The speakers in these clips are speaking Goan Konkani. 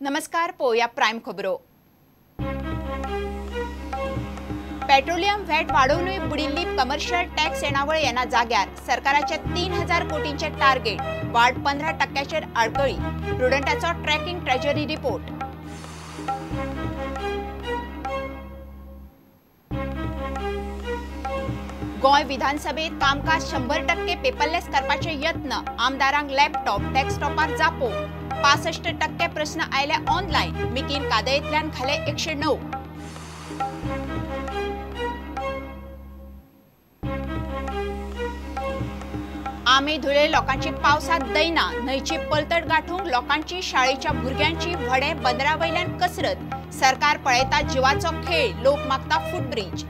नमस्कार, पोया प्राइम खबरो. पेट्रोलियम व्हॅट वाडोवनूय बुडिल्ली कमर्शियल टॅक्स येणावळ येना जाग्यार. सरकाराचे 3000 कोटींचे टार्गेट, वाड 15% आडकळी. प्रुडंटाचो ट्रॅकिंग ट्रेजरी रिपोर्ट. गोंय विधानसभेत कामकाज 100% पेपरलेस करपाचे यत्न. आमदारांक लॅपटॉप डेस्कटॉपार जापो. 65% प्रश्न आयले ऑनलायन. मिकीन कादयेंतल्यान घाले 109. आमे धुळे लोकांची पावसात दैना. न्हंयची पलतड गाठूंक लोकांची, शाळेच्या भुरग्यांची व्हडें बंदरा वयल्यान कसरत. सरकार पळयता जिवाचो खेळ, लोक मागता फुटब्रीज.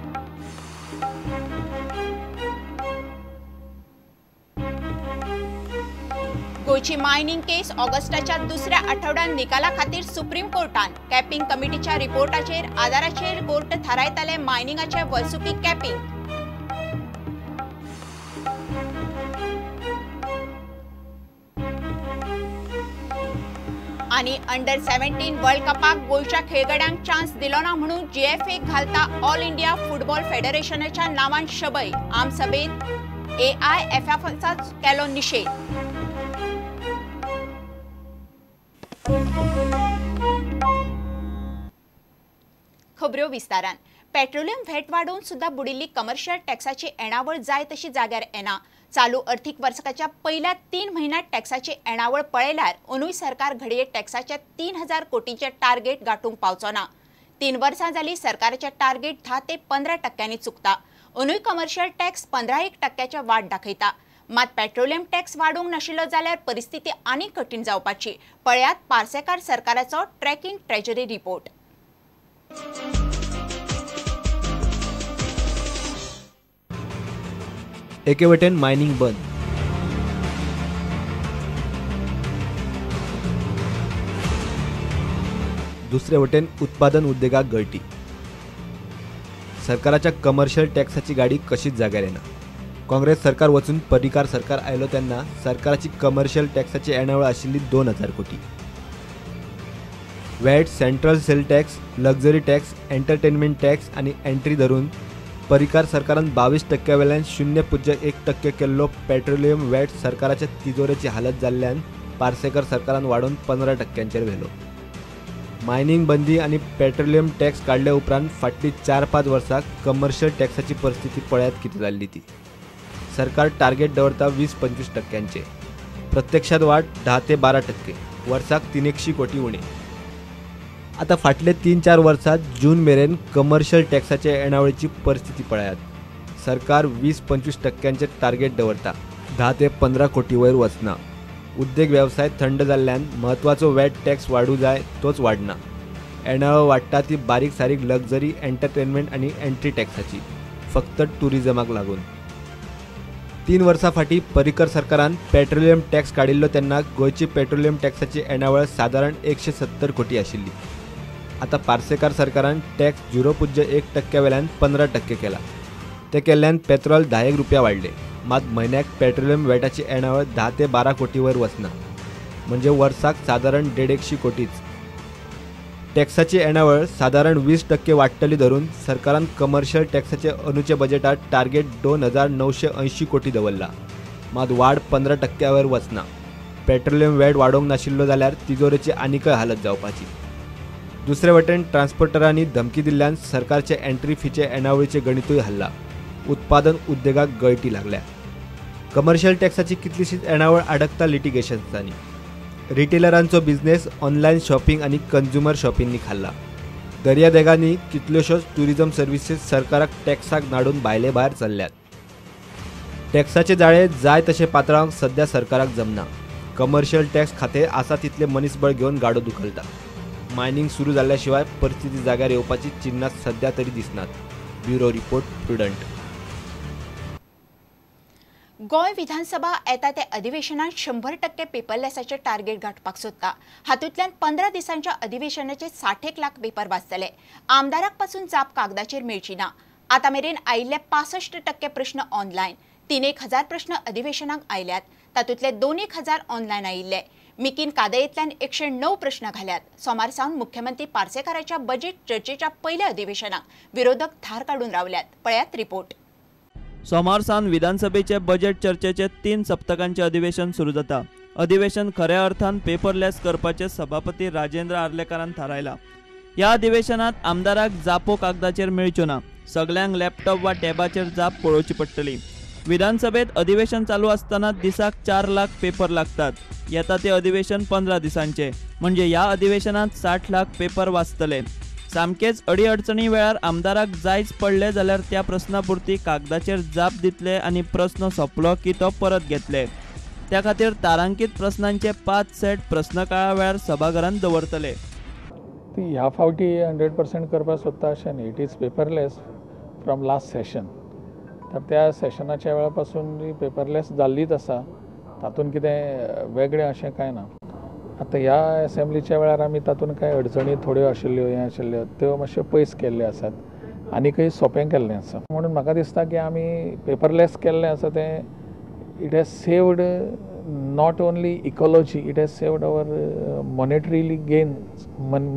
गोंयची मायनिंग केस ऑगस्टाच्या दुसऱ्या आठवड्यात निकाला खातीर सुप्रीम कोर्टान. कॅपिंग कमिटीच्या रिपोर्टाचेर आदाराचेर कोर्ट थारायताले मायनिंगाचे वर्सुकी कॅपिंग. आनी अंडर 17 वर्ल्ड कपाक गोंयच्या खेळगड्यांक चान्स दिलो ना म्हणून जीएफए घालता ऑल इंडिया फुटबॉल फेडरेशनाच्या नांवान शबय. आमसभेत एआयएफएफचा केलो निशेध. खबरो विस्तारान. पेट्रोलियम व्हॅट वाडोवन सुद्धा बुडिल्ली कमर्शियल टॅक्साची येणावळ जाय तशी जाग्यार येना. चालू अर्थीक वर्सकाच्या पहिल्या 3 म्हयन्यांत टॅक्साची येणावळ पळयल्यार अंदूय सरकार घडये टॅक्साच्या 3000 कोटींचे टार्गेट गांठूंक पावचो ना. 3 वर्सां जाली सरकाराचे टार्गेट 10 ते 15% चुकता. अंदूय कमर्शियल टॅक्स 15% वाड दाखयता. मात पेट्रोलियम टॅक्स वाडोवंक नाशिल्लो जाल्यार परिस्थिती आनीक कठीण जावपाची. पळयात पार्सेकार सरकाराचो ट्रॅकिंग ट्रेजरी रिपोर्ट. एके वटेन मायनिंग बंद, दुसरे वटेन उत्पादन उद्देगाक गळटी. सरकाराच्या कमर्शियल टॅक्साची गाडी कशीच जाग्यार येना. काँग्रेस सरकार वचून पर्रीकार सरकार आयलो तेन्ना सरकाराची कमर्शियल टॅक्साची येणावळ आशिल्ली 2000 कोटी. VAT, central sale tax, luxury tax, entertainment tax आनी एंट्री धरून पर्रीकार सरकारान 22% वेल्यान 0.1% केल्लो पेट्रोलियम व्हॅट सरकाराच्या तिजोरेची हालत जाल्ल्यान पार्सेकर सरकारान वाडोवन 15% व्हेलो. मायनिंग बंदी आनी पेट्रोलियम टॅक्स काडल्या उपरांत फाटलीं 4-5 वर्सां कमर्शियल टॅक्साची परिस्थिती पळयात कितें जाल्ली ती. सरकार टार्गेट दवरता 20-25%, प्रत्यक्षात वाड 10 ते 12%, वर्साक 300 कोटी उणे. आता फाटले 3-4 वर्सां जून मेरेन कमर्शियल टॅक्साचे येणावळीची परिस्थिती पळयात. सरकार 20-25% टार्गेट दवरता, 10 ते 15 कोटी वयर वचना. उद्देग वेवसाय थंड जाल्ल्यान म्हत्वाचो वॅट टॅक्स वाडू जाय तोच वाडना. येणावळ वाडटा ती बारीक सारीक लक्झरी, एंटरटेनमेंट आनी एंट्री टॅक्साची, फक्त टुरिजमाक लागून. 3 वर्सां फाटीं पर्रीकर सरकारान पेट्रोलियम टॅक्स काडिल्लो तेन्ना गोंयची पेट्रोलियम टॅक्साची येणावळ सादारण 170 कोटी आशिल्ली. आतां पार्सेकार सरकारान टॅक्स 0.1% वेल्यान 15% केला. ते केल्ल्यान पेट्रोल 10 रुपया वाडले. मात म्हयन्याक पेट्रोलियम व्हॅटाची येणावळ 10 ते 12 कोटी वयर वचना, म्हणजे वर्साक सादारण 150 कोटीच. टॅक्साची येणावळ सादारण 20% वाडटली धरून सरकारान कमर्शियल टॅक्साचे अंदूचे बजेटात टार्गेट 2980 कोटी दवरला. मात वाड 15% वयर वचना. पेट्रोलियम व्हॅट वाडोवंक नाशिल्लो जाल्यार तिजोरेची आनीकय हालत जावपाची. दुसरे वटेन ट्रान्सपोर्टरांनी धमकी दिल्ल्यान सरकारचे एंट्री फीचे येणावळीचे गणितूय हल्ला. उत्पादन उद्देगाक गळटी लागल्या. कमर्शियल टॅक्साची कितलीशीच येणावळ अडकता लिटिगेशन्सांनी. रिटेलरांचो बिझनेस ऑनलायन शॉपिंग आनी कंज्युमर शॉपिंगनी खाल्ला. दर्यादेगांनी कितल्योश्योच ट्युरिजम सर्विसीस सरकाराक टॅक्साक नाडून भायले भायर चल्ल्यात. टॅक्साचे जाळे जाय तशें पातळावंक सद्या सरकाराक जमना. कमर्शियल टॅक्स खातें आसा तितले मनीसबळ घेवन गाडो दुखलता. मायनिंग सुरू जाल्ल्या शिवाय परिस्थिती जाग्यार येवपाची चिन्हां सद्या तरी दिसनात. Bureau report, Prudent. Goa विधानसभा येता त्या अधिवेशनात 100% पेपरलेसाचे टार्गेट गांठपाक सोदता. हातूंतल्यान 15 दिसांच्या अधिवेशनाचे 60 लाख पेपर वाचतले. आमदाराक पासून जाप कागदाचेर मेळची ना. आतां मेरेन आयिल्ले 65% प्रश्न ऑनलायन. 3,000 प्रश्न अधिवेशनाक आयल्यात, तातूंतले 2,000 ऑनलायन आयिल्ले. मिकीन कादयेंतल्यान 109 प्रश्न घाल्यात. सोमार सावन मुख्यमंत्री पार्सेकाराच्या बजेट चर्चेच्या पयल्या अधिवेशनाक विरोधक धार काडून रावल्यात. पळयात रिपोर्ट. सोमार सावन विधानसभेचे बजेट चर्चेचे 3 सप्तकांचे अधिवेशन सुरू जाता. अधिवेशन खऱ्या अर्थान पेपरलेस करपाचे सभापती राजेंद्र आर्लेकारान थारायला. ह्या अधिवेशनात आमदाराक जापो कागदाचेर मेळच्यो ना, सगल्यांक लॅपटॉप वा टॅबाचेर जाप पळोवची पडटली. विधानसभेत अधिवेशन चालू असताना दिसाक 4 लाख पेपर लागतात. येता ते अधिवेशन 15 दिसांचे, म्हणजे ह्या अधिवेशनात 60 लाख पेपर वाचतले. सामकेच अडीअडचणी वेळार आमदाराक जायच पडले जाल्यार त्या प्रस्नापुरती कागदाचेर जाप दितले आनी प्रस्न सोंपलो की तो परत घेतले. त्या खातीर तारांकीत प्रस्नांचे 5 सेट प्रश्नकाळा वेळार सभाघरांत दवरतले. ह्या फावटी 100% करपाक सोदता अशें न्ही. It is paperless from last session. तर त्या सेशनाच्या वेळा पासून पेपरलेस जाल्लीच आसा, तातूंत कितें वेगळें अशें कांय ना. आतां ह्या एसेंब्लीच्या वेळार आमी तातूंत कांय अडचणी थोड्यो आशिल्ल्यो, हें आशिल्ल्यो, त्यो मातश्यो पयस केल्ल्यो आसात आनीकय सोंपें केल्लें आसा. म्हणून म्हाका दिसता की आमी पेपरलेस केल्लें आसा तें it has saved not only ecology, it has saved our monetarily gain,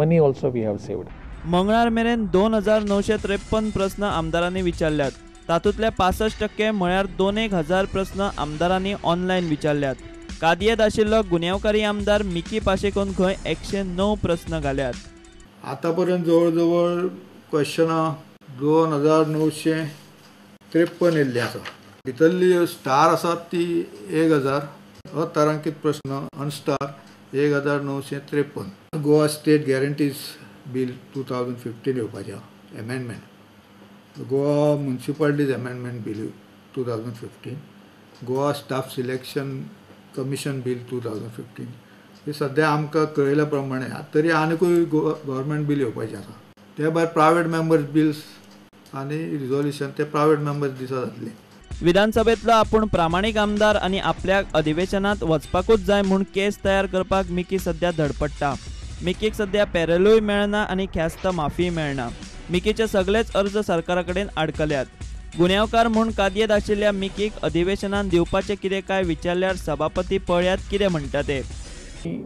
money also we have saved. मंगळार मेरेन 2953 प्रस्न आमदारांनी विचारल्यात. तातूंतले 65% म्हळ्यार 2,000 प्रस्न आमदारांनी ऑनलायन विचारल्यात. कादयेंत आशिल्लो गुन्यांवकारी आमदार मिकी पाशेकोन खंय 109 प्रस्न घाल्यात. आतापर्यंत जवळजवळ क्वेश्चनां 2953 येयल्ली आसा. भितरली स्टार आसात ती 1000, अतारांकीत प्रश्न unstar 1953. Goa state guarantees bill 2015 येवपाचें amendment, Goa municipalities amendment bill 2015, Goa staff selection commission bill 2015. हे सद्या आमकां कळयल्या प्रमाणे तरी आनीकूय गव्हर्मेंट बील येवपाचें आसा. ते भायर प्रायवेट मेंबर्स बिल्स आनी रिजोल्युशन ते प्रायवेट मेंबर्स दिसा जातले. विधानसभेतलो आपूण प्रामाणीक आमदार आनी आपल्याक अधिवेशनात वचपाकूच जाय म्हूण केस तयार करपाक मिकी सद्या धडपडटा. मिकीक सद्या पॅरलूय मेळना आनी ख्यास्त माफीय मेळना. मिकीचे सगळेच अर्ज सरकारा कडेन आडकल्यात. गुन्यांवकार म्हूण कादयेंत आशिल्ल्या मिकीक अधिवेशनात दिवपाचें कितें काय विचारल्यार सभापती पळयात कितें म्हणटा ते.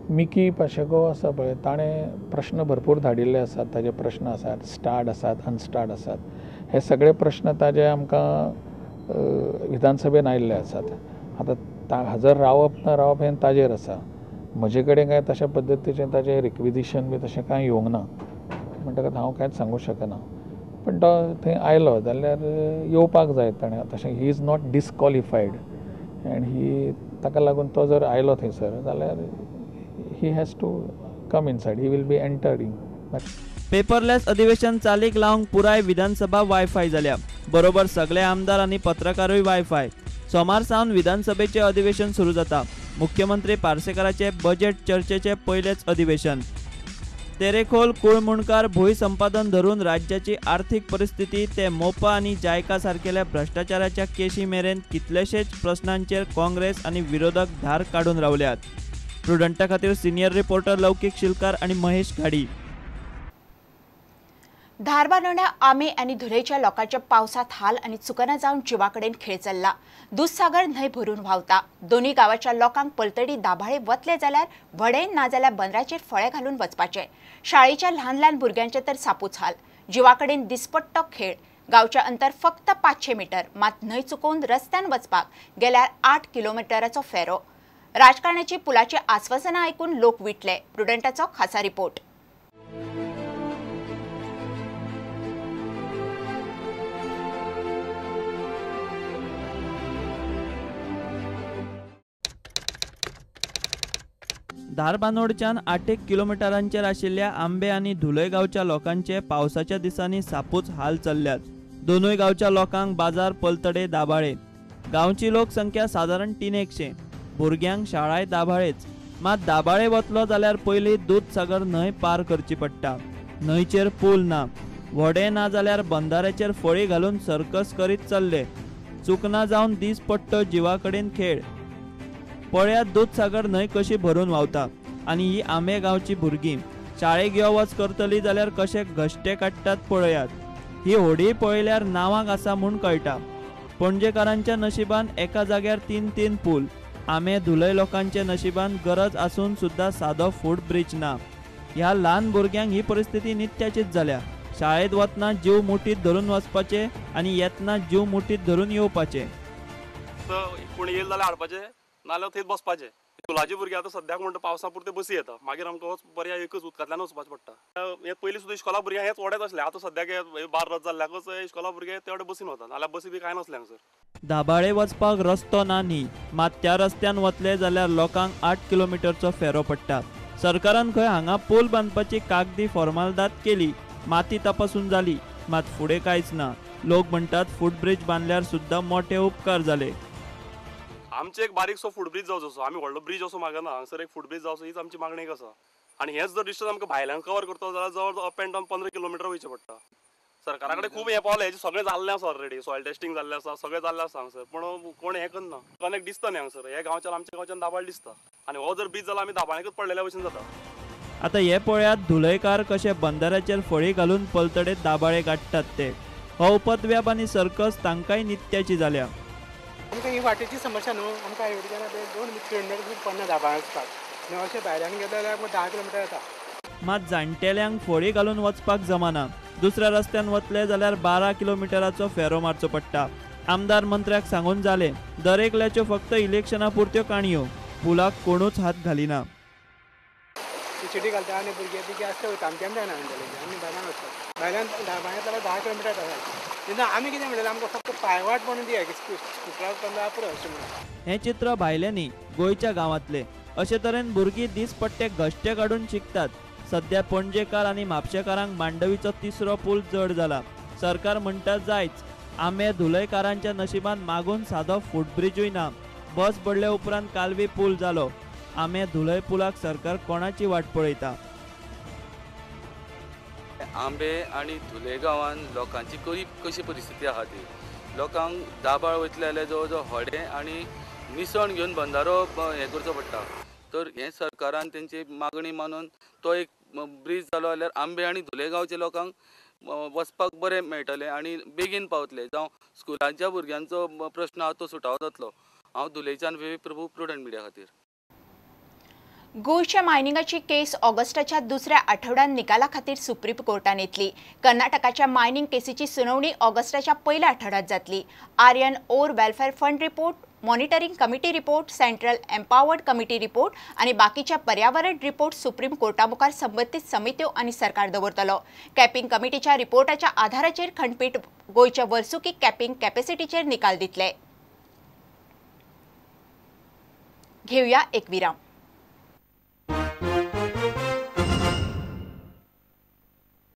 मिकी पाशेको आसा पळय, ताणें प्रश्न भरपूर धाडिल्ले आसात. ताजे प्रश्न आसात, स्टार्ड आसात, अनस्टार्ड आसात. हे सगळे प्रश्न ताजे आमकां विधानसभेन आयिल्ले आसात. आतां हजर रावप ना रावप हें ताजेर आसा. म्हजे कडेन कांय तशा पद्दतीचें ताजें रिक्विजिशन बी तशें कांय येवंक ना, म्हणटकच हांव कांयच सांगूंक शकना. पण तो थंय आयलो जाल्यार येवपाक जाय ताणें. तशें he is not disqualified and he ताका लागून तो जर आयलो थंयसर जाल्यार he has to come inside, he will be entering. Paperless अधिवेशन चालीक लावंक पुराय विधानसभा वायफाय जाल्या. बरोबर सगळे आमदार आनी पत्रकारूय वायफाय. सोमार सावन विधानसभेचें अधिवेशन सुरू जाता. मुख्यमंत्री पार्सेकाराचे बजेट चर्चेचे पयलेच अधिवेशन. तेरेखोल कुळमुणकार भूंय संपादन धरून राज्याची आर्थीक परिस्थिती ते मोपा आनी जायका सारकेल्या भ्रश्टाचाराच्या केशी मेरेन कितलेशेच प्रश्नांचेर काँग्रेस आनी विरोधक धार काडून रावल्यात. प्रुडंटा खातीर सिनियर रिपोर्टर लौकीक शिलकार आनी महेश घाडी. धारबानोड्या आमे आनी धुरेच्या लोकांच्या पावसात हाल आनी चुकना जावन जिवाकडेन खेळ चल्ला. दुधसागर न्हंय भरून व्हांवता. दोन्ही गांवाच्या लोकांक पलतडी दाभाळे वतले जाल्यार व्हडें ना जाल्यार बंदराचेर फळे घालून वचपाचें. शाळेच्या ल्हान ल्हान भुरग्यांचे तर सापूच हाल. जिवाकडेन दिसपट्टो खेळ. गांवचें अंतर फक्त 500 मीटर, मात न्हंय चुकोवन रस्त्यान वचपाक गेल्यार 8 किलोमिटराचो फेरो. राजकारणाची पुलाची आस्वासनां आयकून लोक विटले. प्रुडंटाचो खासा रिपोर्ट. धारबानोडच्यान 8 किलोमिटरांचेर आशिल्ल्या आंबे आनी धुलय गांवच्या लोकांचे पावसाच्या दिसांनी सापूच हाल चल्ल्यात. दोनूय गांवच्या लोकांक बाजार पलतडे दाबाळे. गांवची लोकसंख्या सादारण 300. भुरग्यांक शाळाय दाबाळेच. मात दाबाळे वतलो जाल्यार पयलीं दूदसागर न्हंय पार करची पडटा. न्हंयचेर पूल ना, व्हडें ना जाल्यार बंधाऱ्याचेर फळी घालून सर्कस करीत चल्ले. चुकना जावन दीस पडटो जिवा कडेन खेळ. पळयात दूदसागर न्हंय कशी भरून व्हांवता आनी ही आंबे गांवची भुरगीं शाळेक यो वच करतली जाल्यार कशे घश्टे काडटात पळयात. ही होडी पळयल्यार नांवाक आसा म्हूण कळटा. पणजेकारांच्या नशिबान एका जाग्यार 3-3 पूल. आमे धुलय लोकांचे नशिबान गरज आसून सुद्दां सादो फूट ब्रिज ना. ह्या ल्हान भुरग्यांक ही परिस्थिती नित्याचीच जाल्या. शाळेंत वतना जीव मुठीत धरून वचपाचे आनी येतना जीव मुठीत धरून येवपाचे. कोण येयले जाल्यार हाडपाचे, नाजाल्यार थंयच बसपाचे. स्कुलाचे भुरगे आतां सद्याक म्हणटा पावसा पुरते बसी येता, मागीर आमकां पर्याय एकच उदकांतल्यान वचपाचें पडटा. हे पयलीं सुद्दां इस्कोला भुरग्यांक हेच वडेच आसले, आतां सद्याक हे बार रद्द जाल्ल्याकच इस्कोला भुरगे ते वटेन बसीन वतात, नाजाल्यार बसी बी कांय नासले हांगसर. दाबाळे वचपाक रस्तो ना न्ही, मात त्या रस्त्यान वतले जाल्यार लोकांक 8 किलोमिटरचो फेरो पडटा. सरकारान खंय हांगा पूल बांदपाची कागदी फॉर्मालदाद केली, माती तपासून जाली, मात फुडें कांयच ना. लोक म्हणटात फूटब्रिज बांदल्यार सुद्दां मोठे उपकार जाले. आमचे एक बारीकसो फुटब्रिज जावचो असो, आमी व्हडलो ब्रिज असो मागना, हांगसर एक फुटब्रिज जावचो हीच आमची मागणी आसा. आनी हेच जर डिस्टन्स आमकां भायल्यान कवर करतलो जाल्यार जवळ अप एंड डावन 15 किलोमिटर वयचें पडटा. सरकारा कडेन खूब हें पावलें, हेजें सगळें जाल्लें आसा, ऑलरेडी सॉयल टेस्टिंग जाल्लें आसा, सगळें जाल्लें आसा हांगसर, पूण कोण हें करना. कनेक्ट दिसता न्ही हांगसर, हे गांवच्यान आमच्या गांवच्यान दाबाळ दिसता आनी हो जर ब्रिज जाला आमी दाबाळेकच पडलेल्या भशेन जाता. आतां हे पळयात धुलयकार कशे बंदराचेर फळी घालून पलतडे दाबाळे काडटात ते. हो उपद्व्याप आनी सर्कस तांकांय नित्याची जाल्या. आमकां ही वाटेची समस्या न्हू, आमकां एवढ्यान 2 किलोमिटर पडना दाबाळ वचपाक, न्हू अशें भायल्यान गेले जाल्यार 10 किलोमिटर येता. मात जाणटेल्यांक फळी घालून वचपाक जमाना, दुसऱ्या रस्त्यान वतले जाल्यार 12 किलोमिटराचो फेरो मारचो पडटा. आमदार मंत्र्याक सांगून जालें, दरेकल्याच्यो फक्त इलेक्शना पुरत्यो काणयो, पुलाक कोणूच हात घालिना. चिटी घालता आनी भुरगे बिरगे आसता वयता, आमच्यान जायना आमी भायल्यान वचपाक, भायल्यान दाबाळ्यांत 10 किलोमिटर येता. तेन्ना आमी कितें म्हणलें, आमकां फक्त पांयवाट म्हणून दिया, स्कुटरार पंदरा पुरो अशें म्हणून. हें चित्र भायलें न्ही, गोंयच्या गांवांतलें. अशे तरेन भुरगीं दिसपट्टे घश्टे काडून शिकतात. सद्या पणजेकार आनी म्हापशेकारांक मांडवीचो तिसरो पूल जड जाला. सरकार म्हणटा जायच, आमे धुलयकारांच्या नशिबान मागून सादो फुटब्रिजूय ना. बस पडले उपरांत कालवी पूल जालो. आमे धुलय पुलाक सरकार कोणाची वाट पळयता? आंबे आनी धुले गांवान लोकांची गरीब कशी परिस्थिती आसा ती, लोकांक दाबाळ वयतले जाल्यार जवळ जवळ होडें आनी निसण घेवन बंदारो हें करचो पडटा. तर हें सरकारान तेंची मागणी मानून तो एक ब्रिज जालो जाल्यार आंबे आनी धुले गांवच्या लोकांक वचपाक बरें मेळटलें आनी बेगीन पावतले. जावं स्कुलांच्या भुरग्यांचो प्रश्न आसा तो सुटावो जातलो. हांव धुलेच्यान विवेक प्रभू, प्रुडंट मिडिया खातीर. गोंयच्या मायनिंगाची केस ऑगस्टाच्या दुसऱ्या आठवड्यात निकाला खातीर सुप्रीम कोर्टान येतली. कर्नाटकाच्या मायनिंग केसीची सुनावणी ऑगस्टाच्या पयल्या आठवड्यात जातली. Iron ore welfare fund report, monitoring committee report, central empowered committee report आनी बाकीच्या पर्यावरण रिपोर्ट सुप्रीम कोर्टा मुखार संबंदीत समित्यो आनी सरकार दवरतलो. कॅपिंग कमिटीच्या रिपोर्टाच्या आधाराचेर खंडपीठ गोंयच्या वर्सुकी कॅपिंग कॅपॅसिटीचेर निकाल दितले. घेऊया एक विराम.